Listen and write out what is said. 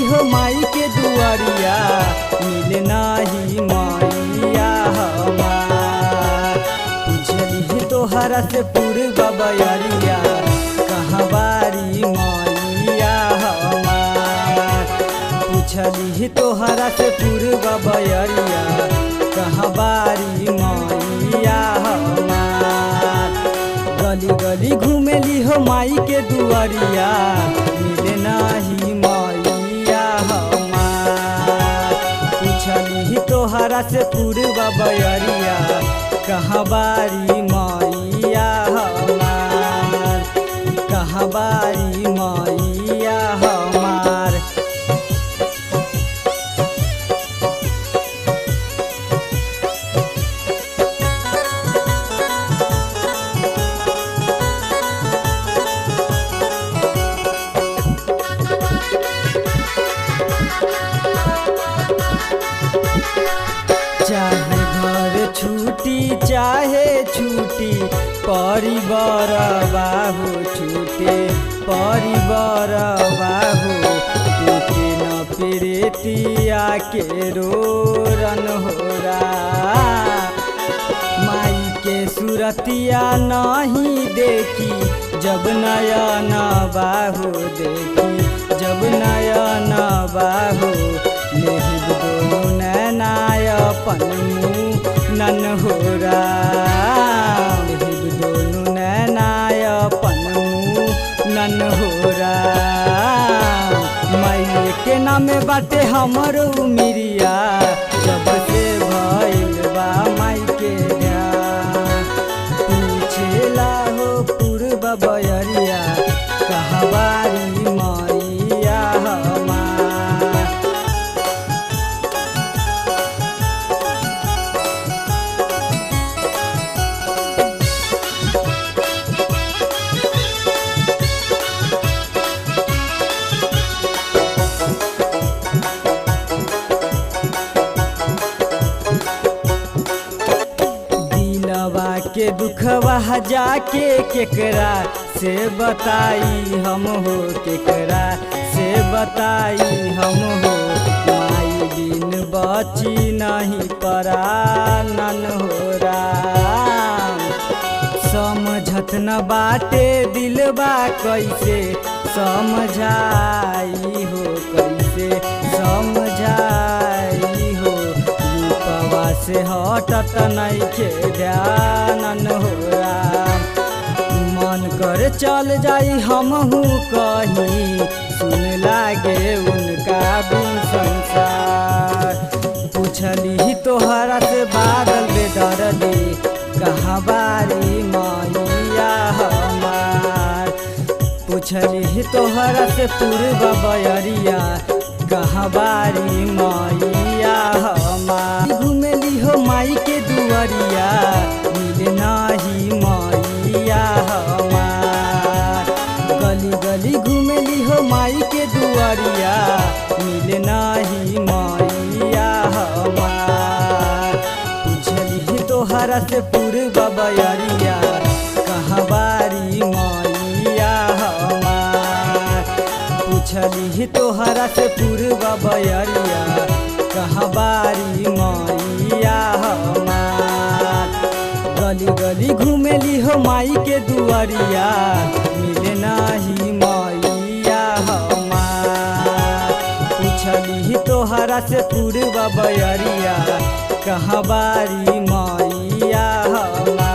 हो माई के दुआरिया, मिले नाही मैया हमार। पूछली तोहरा से पूर्व बयरिया, कहाँ बारी मैया हमार। पूछली तोहरा से पूर्व बयरिया, कहाँ बारी मैया हमार। गली गली घूमेली हो माई के दुआरिया, मिले नाही मैया हमार। पूछली तोहरा से पूर्व बयरिया, कहाँ बारी मैया हमार। कहाँ बारी मैया हमार। चाहे घर छूटी चाहे छूटी परिवार बाहु, छूटे परिवार बाहु, टूटे न प्रीतिया के रोरन हो माई के सुरतिया नहीं देखी, जब नयन बाहु देखी, जब नयन बाहु, लेहिब दोनों नैनाय अपन मुँह नन हो राम। लेहिब दोनों नैनाय अपन मुँह नन हो राम। माई के नाम बाटे हमर उमिरिया, जब से भइल बा माई के ध्यान। पूछेला हो पूर्व बयरिया, कहाँ बारी मैया हमार। दिलवा के दुखवा जाके केकरा से बताई हम हो, केकरा से बताई हम हो। माई बिन बची नहीं परानन हो राम। समझत न बाटे दिलवा कैसे समझाई हो, कैसे समझाई हो। रूपवा से हटत नइखे ध्यान हो राम। मन कर चल जाई हमहू कहीं, सुन लागे उनका बिन संसार। पूछली तोहरा से बादल बेदर्दी, कहाँ बारी मैया हमार। पूछली तोहरा से पूर्व बयरिया, कहाँ बारी मैया हमार। घुमेली हो माई के दुआरिया, मिले नाही मैया हमार। गली गली घुमेली हो माई के दुआरिया, मिले नाही मैया हमार। पूछली तोहरा से पूर्व बयरिया, कहाँ बारी मैया हमार। पूछली तोहरा से पूर्व बयरिया, कहाँ बारी मैया हमार। गली गली घुमेली हो माई के दुआरिया, मिले नाही मैया हमार। पूछली तोहरा से पूर्व बयरिया, कहाँ बारी मैया हमार।